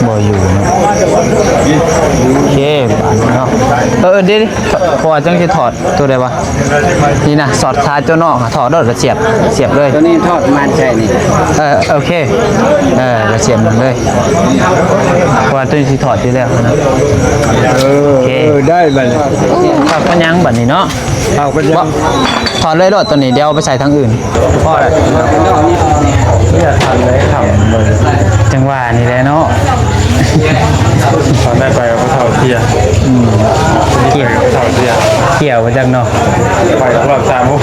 ບໍ່ຢູ່ເນາະ. ໂອເຄ ບາດນີ້ເນາະ ເອີ ເອີ ເດ ເພາະວ່າຈັ່ງຊິຖອດໂຕໃດວະ? ນີ້ນະ ສອດຂາເຈົ້ານອກ ຖອດໂລດ ລະສຽບ ສຽບເລີຍ. ໂຕນີ້ຖອດມາໃສ່ນີ້. ເອີ ໂອເຄ ເອີ ລະສຽບເລີຍ ເພາະວ່າໂຕນີ້ຊິຖອດຢູ່ແລ້ວນະ. ເອີ ໂອເຄ ເອີ ໄດ້ບາດນີ້ ຖອດເປັນຫຍັງບາດນີ້ເນາະ? ເອົາເປັນຫຍັງ? ບໍ່ ຖອດເລີຍໂລດໂຕນີ້ ດຽວເອົາໄປໃສ່ທາງອື່ນ. ພໍແລ້ວ ຢ່າທັນໄດ້ທຳເລີຍ ຈັ່ງຫວະນີ້ແຫຼະເນາະ. ຕອນໄດ້ໄປກັບພໍ່ເຖົ້າເຊຍ ອືມ ໄປກັບພໍ່ເຖົ້າເຊຍ ກ່ຽວບໍ່ຈັກເນາະ. ໄປຮອດສາມໂມງ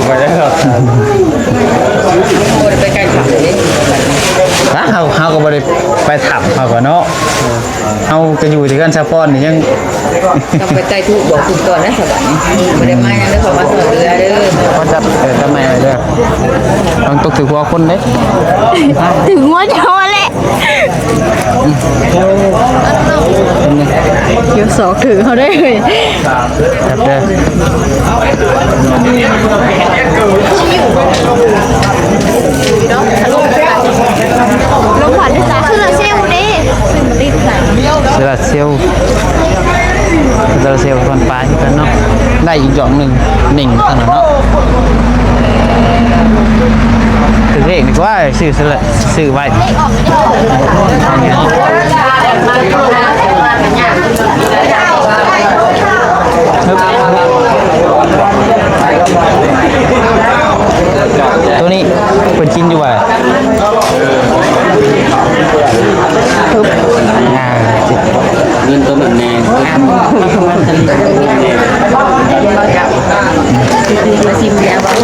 ບໍ່ໄດ້ຮອດສາມໂມງ. ບໍ່ໄດ້ໄປໃກ້ຖ້ຳເດ້ ເຮົາ ເຮົາກໍບໍ່ໄດ້ໄປຖ້ຳເຮົາກໍເນາະ. ເຮົາກໍຢູ່ແຕ່ເຮືອນສາວພອນນີ້ຍັງ ຕ້ອງໄປໄຕ້ທູບບອກຄຸນກ່ອນນະ ສະບາດນີ້ບໍ່ໄດ້ມາຫຍັງເດີ ເພາະວ່າຊອຍເຫຼືອເດີ. ຂໍຈັບ ເອີ ຈັບໄມ້ໄວ້ເດີ ລະວັງຕົກຖືກຫົວຄົນເດ້. ຖືກຫົວເຈົ້າຫັ້ນແຫຼະ ດຽວສອກຖືກເຮົາໄດ້ເລີຍ. ຈັບເດີ ລົມພັດເດ້ ໂຊລາເຊວເດ້ ໂຊລາເຊວ ໂຊລາເຊວ ມັນປາຍຄືກັນເນາະ. ໄດ້ອີກດອກໜຶ່ງ ໜຶ່ງເທົ່ານັ້ນເນາະ. ຖືກເລກນີ້ກວ່າ ຊື້ ຊື້ໄວ້. ໂຕນີ້ເພິ່ນກິນຢູ່ວ່າ? ອ່າ ເງິນໂຕນັ້ນແນ່ ມາຊິມແດ່ບໍ່?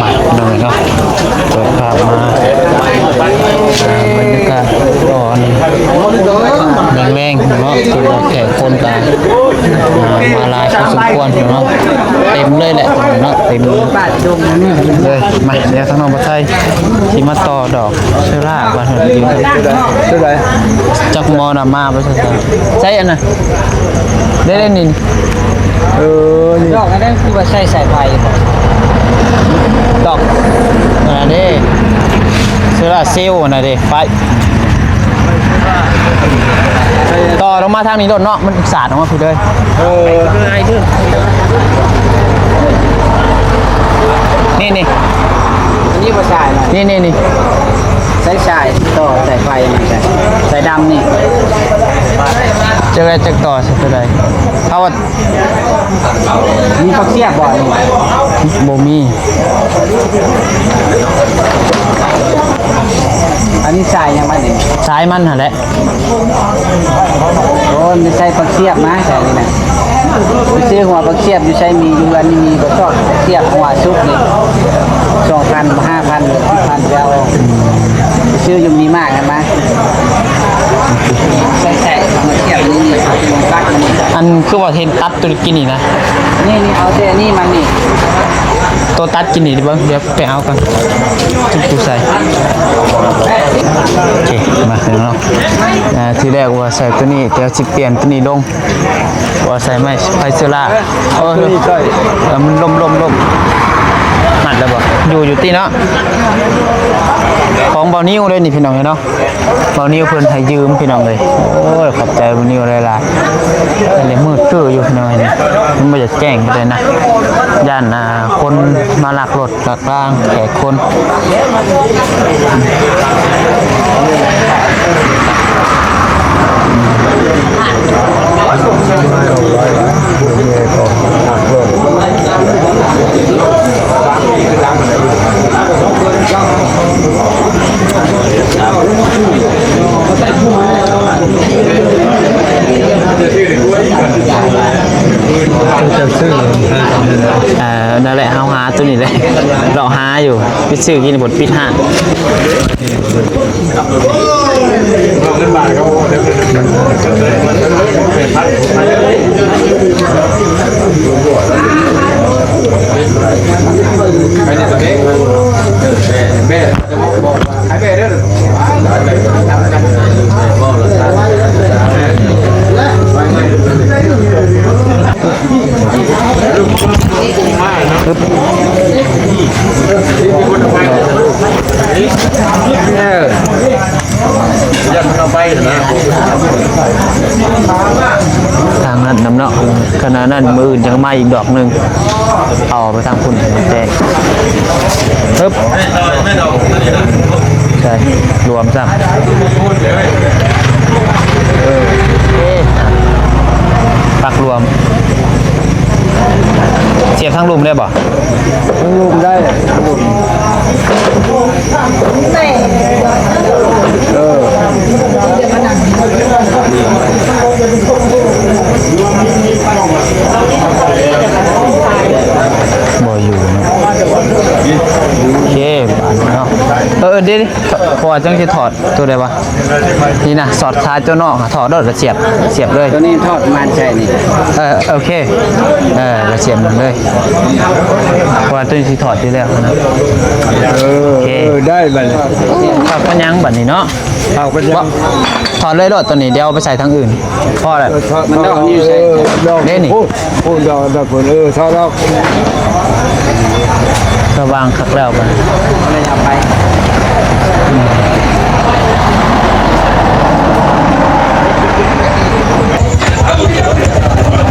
ມາໜ້ອຍເນາະ ເປີດພາບມາ ບັນຍາກາດຕອນແລງໆເນາະ ຖືວ່າແຂກຄົນກະ ອ່າ ມາຫຼາຍພໍສົມຄວນເນາະ ເຕັມເລີຍແຫຼະເນາະ ເຕັມເລີຍ. ມາ ດຽວທາງນ້ອງປະໄຊຊິມາຕໍ່ດອກເຊລາບາດນີ້ ເທົ່າໃດ? ຈັກໝໍນຳມາບໍ່ ໃຊ້ອັນນັ້ນ ໄດ້ໆ ນີ້ ເອີ ນີ້ ດອກອັນນັ້ນຄືວ່າໃຊ້ສາຍໄຟບໍ? ດອກອັນນັ້ນເດ້ ໂຊລາເຊວຫັ້ນນະເດ້ ໄຟ ຕໍ່ລົງມາທາງນີ້ໂລດເນາະ ມັນສາດອອກມາພີ້ເລີຍ. ເອີ ງ່າຍຂຶ້ນ ນີ້ໆ ອັນນີ້ບໍ່ສາຍນະ ນີ້ໆ ນີ້ ສາຍ ສາຍຕໍ່ສາຍໄຟນີ້ ສາຍດຳນີ້ ຈັກແລ້ວຈັກຕໍ່ໃສ່ໂຕໃດ? ເຮົາວ່າ ມີປາກສຽບບໍ່ນີ້? ບໍ່ມີ. ອັນນີ້ສາຍຫຍັງມັນນີ້? ສາຍມັນຫັ້ນແຫຼະ. ໂອ້ ມັນໃສ່ປາກສຽບມາໃສ່ນີ້ນະ. ໄປຊື້ຫົວປາກສຽບຢູ່ໃສມີ? ຢູ່ເຮືອນນີ້ມີບໍ່? ຊອກປາກສຽບຫົວສຸກນີ້ ສອງພັນ ຫ້າພັນ ສິບພັນ ໄປເອົາ. ໄປຊື້ຢູ່ມີມາກຫັ້ນມາ. ໃສ່ໆ ປາກສຽບນີ້ ອັນຄືວ່າເຫັນຕັດ ໂຕກິນນີ້ນະ? ນີ້ໆ ເອົາແຕ່ອັນນີ້ມັນນີ້ ໂຕຕັດກິນນີ້ເບິ່ງ ດຽວໄປເອົາກ່ອນ ຈຸດກູໃສ່. ໂອເຄ ມາເນາະ. ອ່າ ທີແລກວ່າໃສ່ໂຕນີ້ ແຕ່ຊິປ່ຽນໂຕນີ້ລົງ ວ່າໃສ່ໄມ້ໄພເຊີລາ. ເອີ ເອີ ມັນລົ້ມໆໆ ມັດແລ້ວບໍ່? ຢູ່ ຢູ່ຕິເນາະ. ຂອງບ່າວນິວເດ້ນີ້ ພີ່ນ້ອງເອີຍເນາະ. ບ່າວນິວເພິ່ນໃຫ້ຢືມພີ່ນ້ອງເອີຍ. ໂອ້ຍ ຂອບໃຈບ່າວນິວຫຼາຍໆ. ອັນນີ້ມືດຄືຢູ່ພີ່ນ້ອງເອີຍ ມັນບໍ່ຢາກແຈ້ງປານໃດນະ ຢ້ານ ອ່າ ຄົນມາລັກລົດລັກລາງແຂກຄົນ. ເຈົ້າຊື້ ເອີ ນັ້ນແຫຼະ ເຮົາຫາໂຕນີ້ແຫຼະ ເລາະຫາຢູ່ ໄປຊື້ກິນ ເພິ່ນປິດຮ້ານ. ທາງນັ້ນນຳເນາະ ຂະນະນັ້ນ ມື້ອື່ນຈັ່ງມາອີກດອກໜຶ່ງ ເອົາໄປທາງພຸ້ນແຕ່ ຮຶບ ໃສ່ລວມຊ້ຳ ເອີ ປັກລວມ ສຽບທາງລຸ່ມໄດ້ບໍ່? ທາງລຸ່ມໄດ້ ທາງລຸ່ມ ເອີ ບໍ່ຢູ່ເນາະ ໂອເຄ ບາດນີ້ເນາະ ເອີ ເອີ ເດ ເພາະວ່າຈັ່ງຊິຖອດໂຕໃດວະ? ນີ້ນະ ສອດຂາຕົວນອກ ຖອດໂລດ ກະສຽບ ສຽບເລີຍ ຕົວນີ້ຖອດມາໃສ່ນີ້ ເອີ ໂອເຄ ເອີ ກະສຽບມັນເລີຍ ເພາະວ່າຕົວນີ້ຊິຖອດຢູ່ແລ້ວນະ ເອີ ໂອເຄ ເອີ ໄດ້ບາດນີ້ ເອົາໄປຫຍັງບາດນີ້ເນາະ ເອົາໄປຫຍັງ ຖອດເລີຍໂລດຕົວນີ້ ດຽວເອົາໄປໃສ່ທາງອື່ນ ພໍແລ້ວ ມັນດອກຢູ່ໃສ ເອີ ດອກເດ້ນີ້ ໂອ້ ດອກ ດອກ ເອີ ຖອດອອກ ສະຫວ່າງຄັກແລ້ວບັດນີ້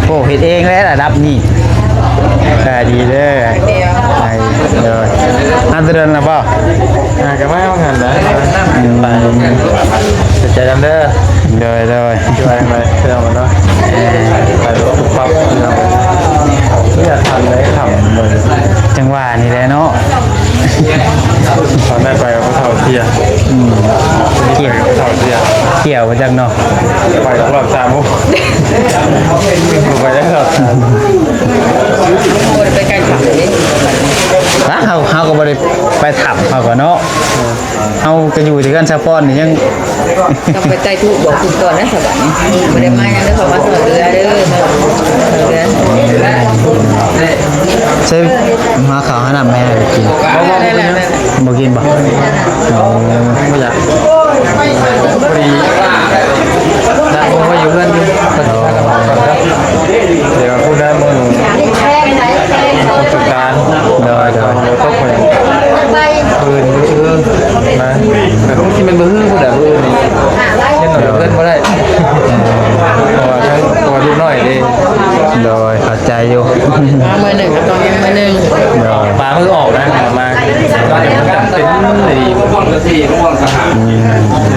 ໂອ້ ເຮັດເອງແຫຼະລະດັບນີ້ ສະບາຍດີເດີ ໄປ ໂດຍ ມາແຕ່ດົນລະບໍ່? ອ່າ ກະມາວ່າຫັ້ນແຫຼະ ໄປ ຂອບໃຈນຳເດີ ໂດຍ ໂດຍ ວ່າໄປເພື່ອມັນເນາະ ໄປປຸບປັບ ເພື່ອມັນ ຢາກທັນໄດ້ທຳເບິ່ງ ຈັ່ງຫວະນີ້ແຫຼະເນາະ ຕອນນັ້ນໄປກັບຜູ້ເຖົ້າເຊຍ ອືມ ໄປກັບຜູ້ເຖົ້າເຊຍ ກ່ຽວບໍ່ຈັກເນາະ ໄປຮອດສາມໂມງ ໄປຮອດສາມໂມງ ບໍ່ໄດ້ໄປໃກ້ຖ້ຳເດ້ ລະເຮົາ ເຮົາກໍບໍ່ໄດ້ໄປຖ້ຳເຮົາກໍເນາະ ເຮົາກໍຢູ່ແຕ່ເຮືອນສາວພອນນີ້ຍັງ ຕ້ອງໄປໄຕ້ທູບບອກຄຸນກ່ອນນະ ສະບາດນີ້ ບໍ່ໄດ້ມາຫຍັງເດີ ເຂົາມາຊ່ອຍເຫຼືອເດີ ຊ່ອຍເຫຼືອ ໃສ່ ຫາເຂົ້າຫານ້ຳແມ່ໃຫ້ໄປກິນ ບໍ່ ບໍ່ ບໍ່ກິນບໍ່? ອໍ ບໍ່ຢາກ ພໍດີ ນັດໝູ່ໄວ້ຢູ່ເຮືອນຢູ່ ກໍຊິພາກັນມາກ່ອນເດີ ດຽວພຸ້ນໄດ້ມື້ສົງການ ໂດຍ ໂດຍ ຝົນຕົກ ມື້ອື່ນ ມາ ແຕ່ຄົງຊິແມ່ນມື້ຮືພຸ້ນແຫຼະ ມື້ອື່ນນີ້ ຍັງນອນຢູ່ເຮືອນບໍ່ໄດ້ ເພາະວ່າທັງ ເພາະວ່າລູກນ້ອຍເດ້ ໂດຍ ເຂົ້າໃຈຢູ່ ມາມື້ໜຶ່ງກໍຕ້ອງມີມື້ໜຶ່ງ ໂດຍ ປາມື້ອອກນະ ມາ ເປັນ ອືມ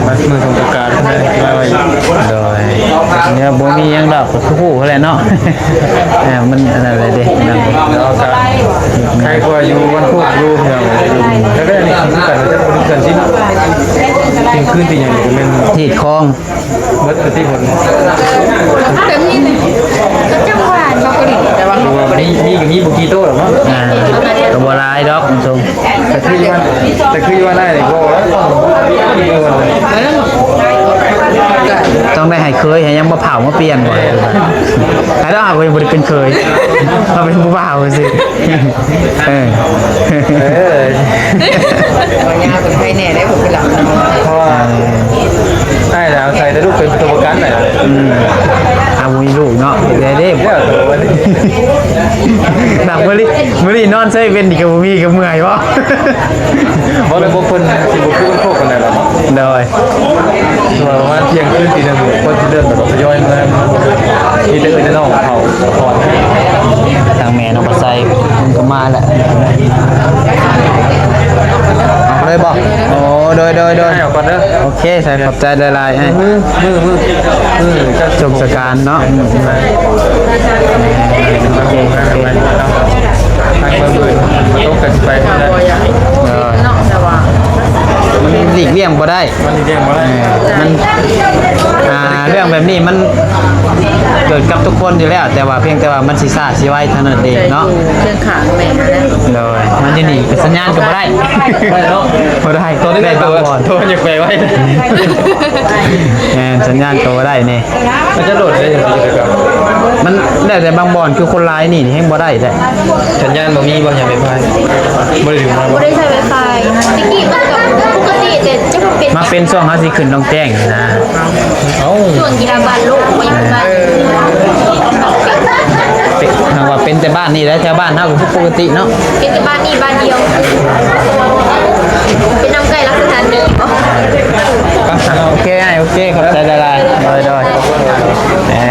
ມາມື້ສົງການ ມາໄວ້ ໂດຍ ເນຍ ບໍ່ມີຫຍັງດອກ ກໍຄືຮູ້ຫັ້ນແຫຼະເນາະ ອ່າ ມັນອັນນັ້ນແຫຼະເດ້ ເນາະ ກໍໃຄກວ່າຢູ່ວັນພຸດຢູ່ ພີ່ນ້ອງ ແລ້ວກໍອັນນີ້ຄືກັນ ເພິ່ນຊິ ທ່ຽງຄືນ ຕີຫຍັງ ກໍແມ່ນ ຮີດຄອງ ເບິດແຕ່ຕິຄົນ ແບບນີ້ນີ້ ກໍຈັ່ງວ່າເນາະ ກໍດີ ແຕ່ວ່າ ມີ ມີ ມີບໍ່ກີ່ໂຕດອກເນາະ ອ່າ ກໍບໍ່ຫຼາຍດອກ ສົງ ແຕ່ຄືຢູ່ບ້ານ ແຕ່ຄືຢູ່ບ້ານອ້າຍນີ້ບໍ່ ຕ້ອງໄດ້ໃຫ້ເຄີຍ ໃຫ້ຍັງບໍ່ເຖົ້າມາປ່ຽນບໍ່ ໃຫ້ດອກ ເຮົາກໍຍັງບໍ່ໄດ້ເປັນເຄີຍ ເຮົາເປັນຜູ້ບ່າວຊື່ ເອີ ເອີ ເວົ້າຍາວເປັນໃຜແດ່ໄດ໋ ຜູ້ຫຼັງ ເພາະວ່າ ເອີ ອ້າຍລາວໃສ່ແຕ່ລູກເປັນຕົວປະກັນນະ ອືມ ເອົາ ບໍ່ມີລູກເນາະ ເດ້ ເດ້ ແລ້ວໂຕ ໜັກມື້ນີ້ ມື້ນີ້ນອນເຊີຍເວັນນີ້ກໍບໍ່ມີ ກໍເມື່ອຍບໍ່? ບໍ່ ລະບົບເພິ່ນຊິບໍ່ຄືຄົນໂຄກປານໃດດອກ ໂດຍ ປະມານທ່ຽງຄືນຕີໜຶ່ງ ເພິ່ນຊິເລີ່ມແບບທະຍອຍມາ ມີແຕ່ເອື້ອຍແຕ່ນ້ອງເຂົາ ທາງແມ່ນ້ອງປາໄຊເພິ່ນກໍມາແລ້ວ ເອົາເລີຍບໍ່? ໂອ້ ໂດຍ ໂດຍ ໂດຍ ໃຫ້ອອກກ່ອນເດີ ໂອເຄ ໃສ່ ຂອບໃຈຫຼາຍໆ ໃຫ້ ມື້ ມື້ ມື້ ມື້ ສົງສະການເນາະ ໂອເຄ ໂອເຄ ທາງເມືອງອື່ນ ຕົກກັນໄປ ເອີ ມັນຫຼີກລ່ຽງບໍ່ໄດ້ ມັນຫຼີກລ່ຽງບໍ່ໄດ້ ເອີ ມັນ ອ່າ ເລື່ອງແບບນີ້ມັນ ເກີດກັບທຸກຄົນຢູ່ແລ້ວ ແຕ່ວ່າພຽງແຕ່ວ່າມັນຊິຊ້າຊິໄວເທົ່ານັ້ນເອງເນາະ. ຢູ່ເຄີງຂ້າງແມ່ຫັ້ນແຫຼະ. ໂດຍ ມັນຢູ່ນີ້ກໍສັນຍານກໍບໍ່ໄດ້ ບໍ່ໄດ້ ຕອນນີ້ແບບບາງບ່ອນ ໂທຢາກໄປໄວ. ແມ່ນ ສັນຍານກໍບໍ່ໄດ້ນີ້. ມັນຈະໂຫຼດໄດ້ຈັ່ງໃດ? ມັນແລ້ວແຕ່ບາງບ່ອນ ຄືຄົນຫຼາຍນີ້ແຮງບໍ່ໄດ້ແທ້. ສັນຍານບໍ່ມີບໍ່? ຍັງໄວໄຟ ບໍ່ໄດ້ຖືມາບໍ່? ບໍ່ໄດ້ໃຊ້ໄວໄຟ. ແຕ່ກີ້ມັນກໍປົກກະຕິ ແຕ່ຈັກເປັນ ມາເປັນຊ່ວງເຮົາຊິຂຶ້ນດອງແຈ້ງນະ. ເອົ້າ ຊ່ວງກິລາບ້ານໂລກ ບໍ່ຢາກໄປ. ເປັນ ຫາກວ່າເປັນແຕ່ບ້ານນີ້ແຫຼະ ແຖວບ້ານເຮົາກໍປົກກະຕິເນາະ. ເປັນແຕ່ບ້ານນີ້ບ້ານດຽວ ເປັນນຳໃກ້ລັກສະຖານນີ້ບໍ? ໂອເຄອ້າຍ ໂອເຄ ຂອບໃຈຫຼາຍໆ. ໂດຍໆ ເອີ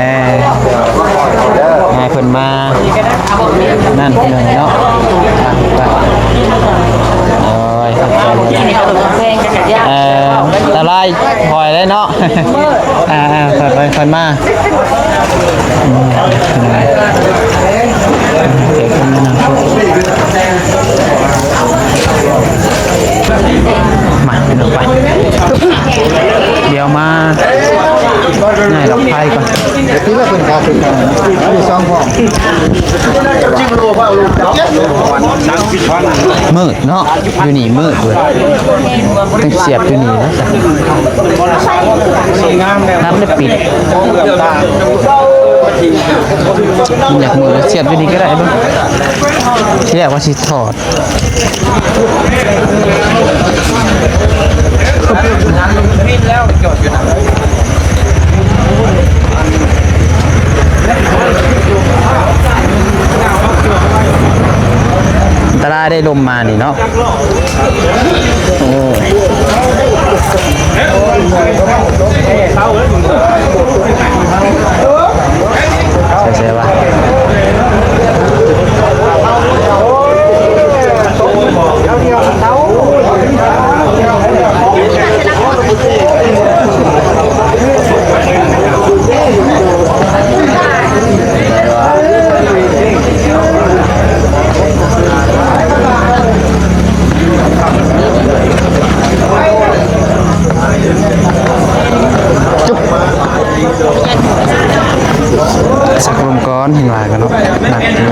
ໃຫ້ເພິ່ນມາ ນັ້ນເພິ່ນເນາະ. ໂອ້ຍ ເອີ ອັນຕະລາຍ ຄ່ອຍເລີຍເນາະ. ອ່າໆ ຄ່ອຍໄປຄ່ອຍມາ. ມາ ພີ່ນ້ອງ ໄປ ດຽວມາ ງ່າຍດອກໄຟກ່ອນ. ທີ່ວ່າເພິ່ນກາເປັນການມີສອງຫ້ອງ ມືດເນາະ ຢູ່ນີ້ມືດເວີຍ. ຕ້ອງສຽບຢູ່ນີ້ແລ້ວ ນ້ຳໄດ້ປິດ. ມັນຢາກມືດ ສຽບຢູ່ນີ້ກໍໄດ້ເບິ່ງ. ທີແລກວ່າຊິຖອດ ອັນຕະລາຍໄດ໋ ລົມມານີ້ເນາະ. ໂອ້ ໃສ່ໆ ວ່າ ສັກລົມກ່ອນ ເຫັນວ່າກັນເນາະ ໜັກຢູ່.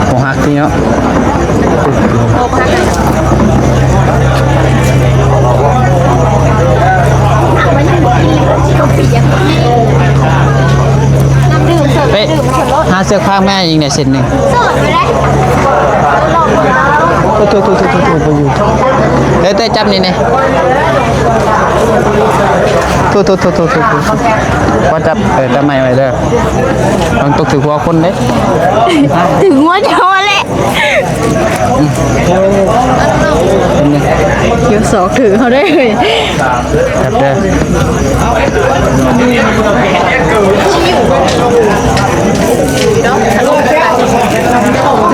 ບໍ່ຫັກຕິເນາະ. ເປັ ຫາເຊືອກຟາງແມ່ອີກແດ່ເສັ້ນໜຶ່ງ. ໂອ້ ໂທ້ໆໆໆ ບໍ່ຢູ່. ເອີ ແຕ່ຈັບນີ້ແດ່. ໂທ້ໆໆໆ ຂໍຈັບ ເອີ ຈັບໄມ້ໄວ້ເດີ. ລະວັງຕົກຖືກຫົວຄົນເດ້. ຖືກຫົວເຈົ້າຫັ້ນແຫຼະ. ດຽວສອກຖືກເຮົາເດ້. ຈັບເດີ.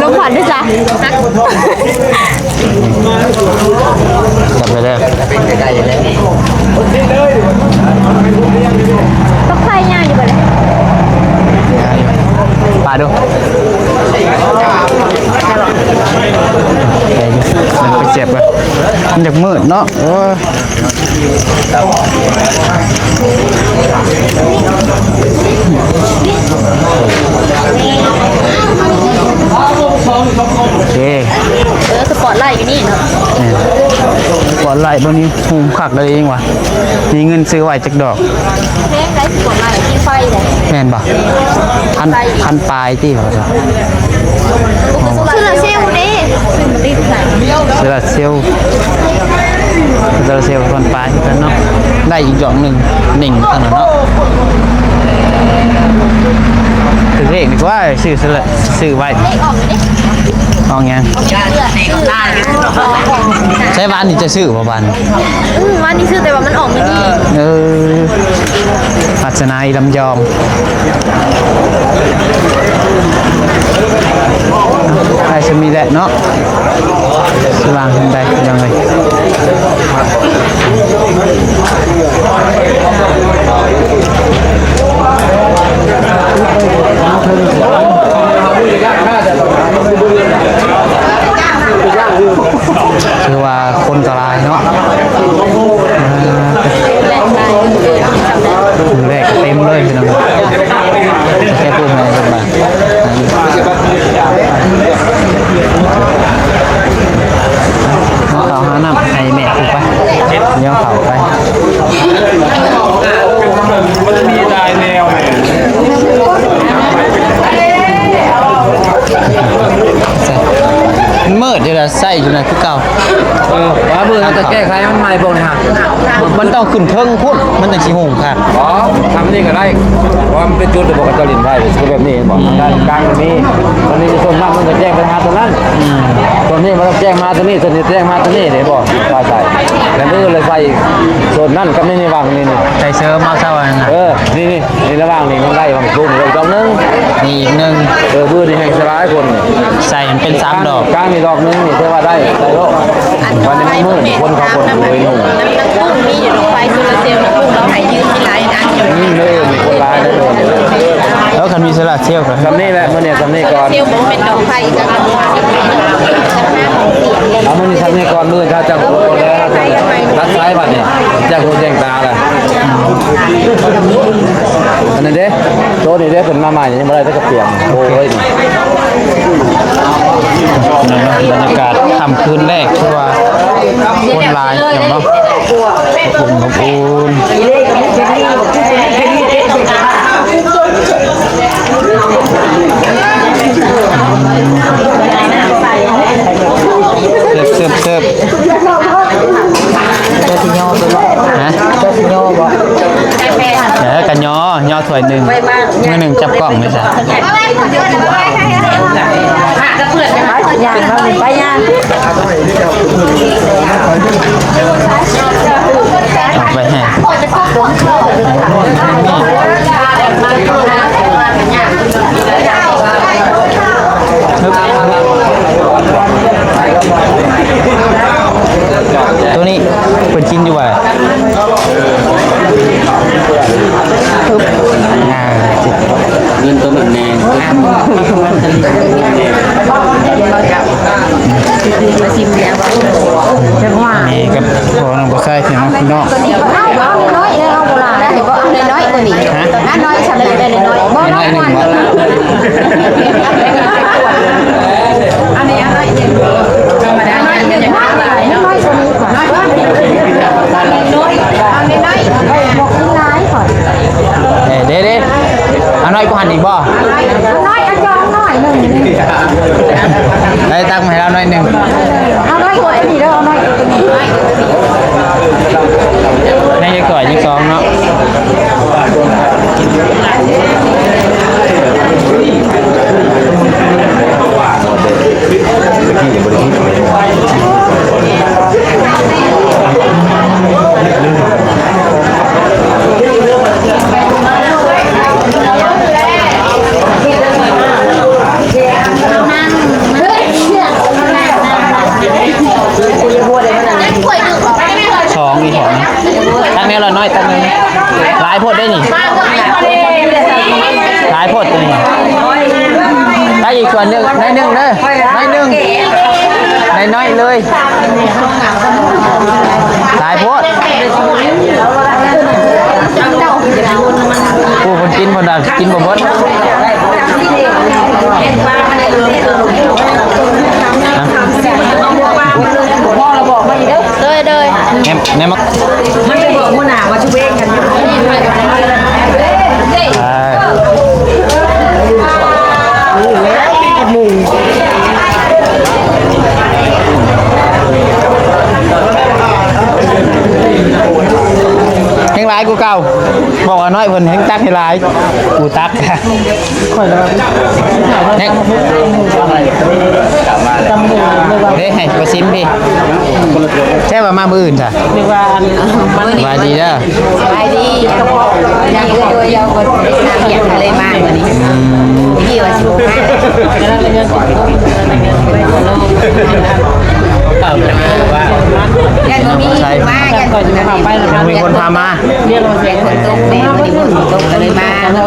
ລົມພັດເດ້ຊະ. ຈັບໄປເດີ. ບັກໄຟຍ່າງຢູ່ບໍ່ເດ? ປາດດູ. ໄປເສບກ່ອນ. ມັນຢາກມືດເນາະ. ໂອ້ຍ. ໂອເຄ. ເອີ ສະປອດໄລຢູ່ນີ້ເນາະ. ແມ່ນ ສະປອດໄລເບິ່ງນີ້ ໂຮມຄັກເລີຍເອງວ່າ ມີເງິນຊື້ໄວ້ຈັກດອກ. ແພງໄດ໋ ສະປອດໄລ ມີໄຟເດ້. ແມ່ນບໍ່? ພັນ ພັນປາຍຕິວ່າ. ໂຊລາເຊວເດ້. ໂຊລາເຊວ ໂຊລາເຊວພັນປາຍຄືກັນເນາະ. ໄດ້ອີກດອກໜຶ່ງ ເໜັງເທົ່ານັ້ນເນາະ. ຖືກເລກດີກວ່າ ຊື້ ຊື້ໄວ້. ເລກອອກເດ້. ອອກຫຍັງ? ໃຊ້ວານນີ້ຈະຊື້ບໍ່ວານ? ອືມ ວານນີ້ຊື້ ແຕ່ວ່າມັນອອກມື້ນີ້. ເອີ ວາສະໜາອີ່ລຳຍອງ. ໄດ້ສ່ຳນີ້ແຫຼະເນາະ. ສະຫວ່າງໄດ້ ພີ່ນ້ອງເອີຍ. ໂ ຕະຫຼາດເນາະ ແລກເຕັມເລີຍພີ່ນ້ອງ ແຕ່ຜູ້ໃດເພິ່ນມາ ເອົາເຂົ້າຫານ້ຳໃຫ້ແມ່ຜູ້ໄປ ດຽວເຂົ້າໄປ ມັນມີຫຼາຍແນວ ມັນມືດຢູ່ລະ ໃຊ້ຢູ່ນະຄືເກົ່າ ເອີ ວ່າມື້ເຮົາຈະແກ້ໄຂໃຫ້ມັນໃໝ່ພວກນີ້ຮະ ມັນຕ້ອງຂຶ້ນເທິງພຸ້ນ ມັນຈັ່ງຊິໂຮງຄັກ ອໍ ທຳນີ້ກໍໄດ້ ເພາະວ່າມັນເປັນຈຸດທີ່ພວກເຂົາເຈົ້າຫຼິ້ນໄວ້ ຄືແບບນີ້ເຫັນບໍ່ ອືມ ດ້ານກາງນີ້ ຕອນນີ້ໂຊນນັ້ນມັນກໍແຈ້ງໄປຫາໂຊນນັ້ນ ອືມ ໂຊນນີ້ມັນຕ້ອງແຈ້ງມາໂຊນນີ້ ໂຊນນີ້ແຈ້ງມາໂຊນນີ້ ເຫັນບໍ່ ວ່າໃສ່ ແລ້ວມື້ລະໃສ່ໂຊນນັ້ນກັບໃນ ໃນວັງນີ້ ໃສ່ເສີມເອົາຊະວ່າຊັ້ນນະ ເອີ ນີ້ໆ ໃນລະຫວ່າງນີ້ມັນໄດ້ຫວ່າງສູງອີກດອກໜຶ່ງ ນີ້ອີກໜຶ່ງ ເອີ ບືນີ້ແຮ່ງສະຫຼາຍຄົນ ໃສ່ໃຫ້ມັນເປັນສາມດອກ ກາງນີ້ດອກໜຶ່ງນີ້ຖືວ່າໄດ້ ໃສ່ໂລດ ອັນນີ້ມັນມືດ ຄົນເຂົາບໍ່ໄດ້ໂດຍໜຸ່ງ ນ້ຳປຸ້ງມີຢູ່ດອກໄຟໂຊລາເຊວ ນ້ຳປຸ້ງເຮົາໃຫ້ຢືມມີຫຼາຍອັນຢູ່ ອືມ ເອີ ມີຄົນຫຼາຍເດີ ເອີ ຄັນມີໂຊລາເຊວກໍ ສ່ຳນີ້ແຫຼະ ມື້ນີ້ສ່ຳນີ້ກ່ອນ ໂຊລາເຊວບໍ່ແມ່ນດອກໄຟ ເອົາມື້ນີ້ສ່ຳນີ້ກ່ອນ ມື້ອື່ນຖ້າຈະຮູ້ແລ້ວ ຕັດສາຍບັດນີ້ ຈະຮູ້ແຈ້ງຕາລະ ອັນນັ້ນເດ້ ໂຕນີ້ເດ້ ເພິ່ນມາໃໝ່ຍັງບໍ່ໄດ້ຈັກກະປຽງ ໂອ້ຍ ບັນຍາກາດຄ່ຳຄືນແລກ ຄືວ່າຄົນຫຼາຍເນາະ ອົບອຸ່ນ ອົບອຸ່ນ ເສີບ ເສີບ ເສີບ ເຈົ້າຊິຍໍບໍ່? ຮະ? ເຈົ້າຊິຍໍບໍ່? ເອີ ກະຍໍ ຍໍຖ້ວຍໜຶ່ງ ມື້ໜຶ່ງຈັບກ້ອງນີ້ຊະ ຍ່າງມາ ໄປຍ່າງ ເອົາໄປໃຫ້ ໂຕນີ້ເພິ່ນກິນຢູ່ຫວາ? ອ່າ ເງິນໂຕນັ້ນແນ່ ມາຊິມແລ້ວວ່າ ຈັກວ່າ ນີ້ກັບພໍ່ນ້ອງບໍ່ໃສ່ເນາະ ພີ່ນ້ອງ ເອົາ ເອົານ້ອຍເດີ ເອົາບໍ່ຫຼາຍ ບໍ່ເອົານ້ອຍກວ່ານີ້ ຮະ? ນ້ອຍຊຳໃດໄດ້ນ້ອຍ ບໍ່ນ້ອຍ ນ້ອຍໜຶ່ງບໍ່? ອັນນີ້ອັນນ້ອຍໜຶ່ງ ທຳມະດາ ນ້ອຍໜຶ່ງ ນ້ອຍກວ່ານີ້ ນ້ອຍ ເອົານ້ອຍ ບໍ່ກິນຫຼາຍຂ້ອຍ ເອີ ເດ້ໆ ເອົານ້ອຍກວ່າຫັ້ນອີກບໍ່? ນ້ອຍ ເອົາຈອງໜ້ອຍໜຶ່ງ ໄດ້ ຕັກມາໃຫ້ລາວໜ້ອຍໜຶ່ງ ເອົາໜ້ອຍກວ່ານີ້ເດີ ເອົາໜ້ອຍກວ່ານີ້ ໃຫ້ຈັກຖ້ວຍ ຍັງສອງເນາະ ສອງອີກ ຕັກແນວລະໜ້ອຍ ຕັກແນວ ຫຼາຍໂພດເດ້ນີ້ ຫຼາຍໂພດຕົວນີ້ ຕັກອີກສ່ວນໜຶ່ງ ໜ້ອຍໜຶ່ງເດີ ໜ້ອຍໜຶ່ງ ໜ້ອຍໆເລີຍ ຫຼາຍໂພດ ຜູ້ເພິ່ນກິນເພິ່ນວ່າກິນບໍ່ໝົດ ໂດຍ ໂດຍ ແນມ ແນມ ມັນໄປບອກຫົວໜ້າວ່າຊິເວງກັນຢູ່ ອ່າ ແຮງຫຼາຍກວ່າເກົ່າ ບອກວ່ານ້ອຍເພິ່ນແຮງຕັກໃຫ້ຫຼາຍ ກູຕັກ ຂ້ອຍລະ ເດ້ ໃຫ້ໄປຊິມພີ້ ແຊບວ່າມາມື້ອື່ນຊະ ນຶກວ່າອັນ ສະບາຍດີເດີ ສະບາຍດີ ນີ້ເອື້ອຍໂດຍເອົາຄົນໄປທາງວຽກກໍເລີຍມາມື້ນີ້ ອືມ ທີ່ວ່າຊິມາ ຢ້ານບໍ່ມີມາ ຢ້ານບໍ່ມີ ຍັງມີຄົນພາມາ ແມ່ນ ຝົນຕົກແມ່ນ ມື້ນີ້ຝົນຕົກກໍເລີຍມາ ມື້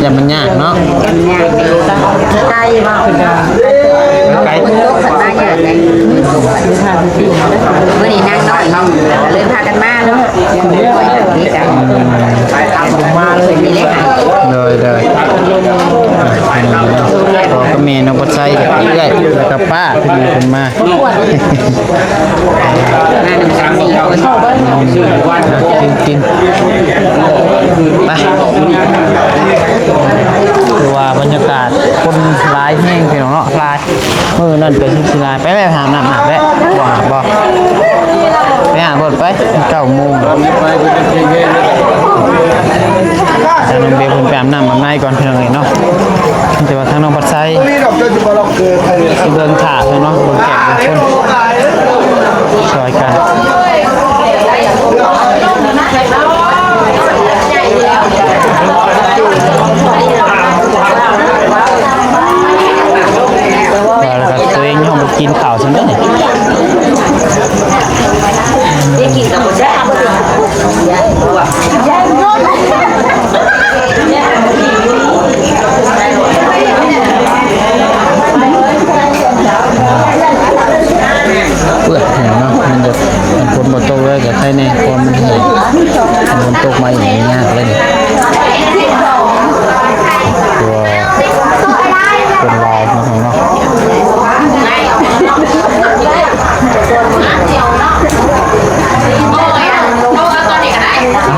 ຢ້ານມັນຍາກເນາະ ຢ້ານມັນຍາກເດ້ ໄກບໍ່? ໄກ ຝົນຕົກ ຄັນມາຍາກເດ້ ມື້ນີ້ນາງນ້ອຍເຮົາ ກໍເລີຍພາກັນມາເນາະ ມາເລີຍນີ້ແຫຼະ ໂດຍໆ ພໍ່ກັບແມ່ນ້ອງປອດໄຊ ເອື້ອຍ ແລ້ວກໍປ້າ ເພິ່ນ ເພິ່ນມາ ມານຳສາມສີ່ຄົນ ກິນໆ ໄປ ຄືວ່າບັນຍາກາດຄົນຫຼາຍແຮງພີ່ນ້ອງເນາະ ຫຼາຍ ມື້ນັ້ນກໍຊິຫຼາຍ ໄປແວະຫານ້ຳອາບແຫຼະ ບໍ່ອາບບໍ່ ໄປຫາໂລດໄປ ເກົ້າໂມງ ທາງນ້ອງເບວເພິ່ນໄປອາບນ້ຳອາບໃນກ່ອນພີ່ນ້ອງເອີຍເນາະ ແຕ່ວ່າທາງນ້ອງປອດໄຊ ຊິເບິ່ງຖ້າເພິ່ນເນາະ ເບິ່ງແຂກເບິ່ງຄົນ ຊ່ອຍກັນ ວ່າແລ້ວກໍຕົວເອງຍັງບໍ່ກິນເຂົ້າຊ້ຳເດ້ ໄດ້ກິນກໍບໍ່ແຊບ ເປື້ອນແຫ້ງເນາະ ມັນຈະ ມັນຝົນບໍ່ຕົກເລີຍກໍໄຄແດ່ ເພາະມັນແຫ້ງ ມັນຕົກມາອີກນີ້ຍາກເລີຍນີ້ ຄືວ່າຄົນຫຼາຍເນາະ ເນາະ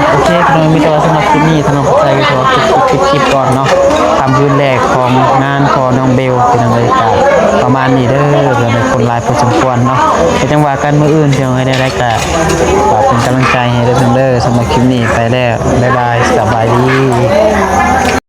ໂອເຄ ພີ່ນ້ອງ ມີແຕ່ວ່າສຳລັບຄລິບນີ້ ທາງນ້ອງປອດໄຊກໍຂໍປິດ ປິດຄລິບກ່ອນເນາະ ຄ່ຳຄືນແລກຂອງງານຂອງນ້ອງເບວ ພີ່ນ້ອງເອີຍ ກໍປະມານນີ້ເດີ ເພື່ອໃຫ້ຄົນຫຼາຍພໍສົມຄວນເນາະ ກໍຈັ່ງວ່າກັນມື້ອື່ນ ພີ່ນ້ອງເອີຍ ແນວໃດກໍຝາກເປັນກຳລັງໃຈໃຫ້ເດີ ເດີ ສຳລັບຄລິບນີ້ໄປແລ້ວ ບາຍບາຍ ສະບາຍດີ.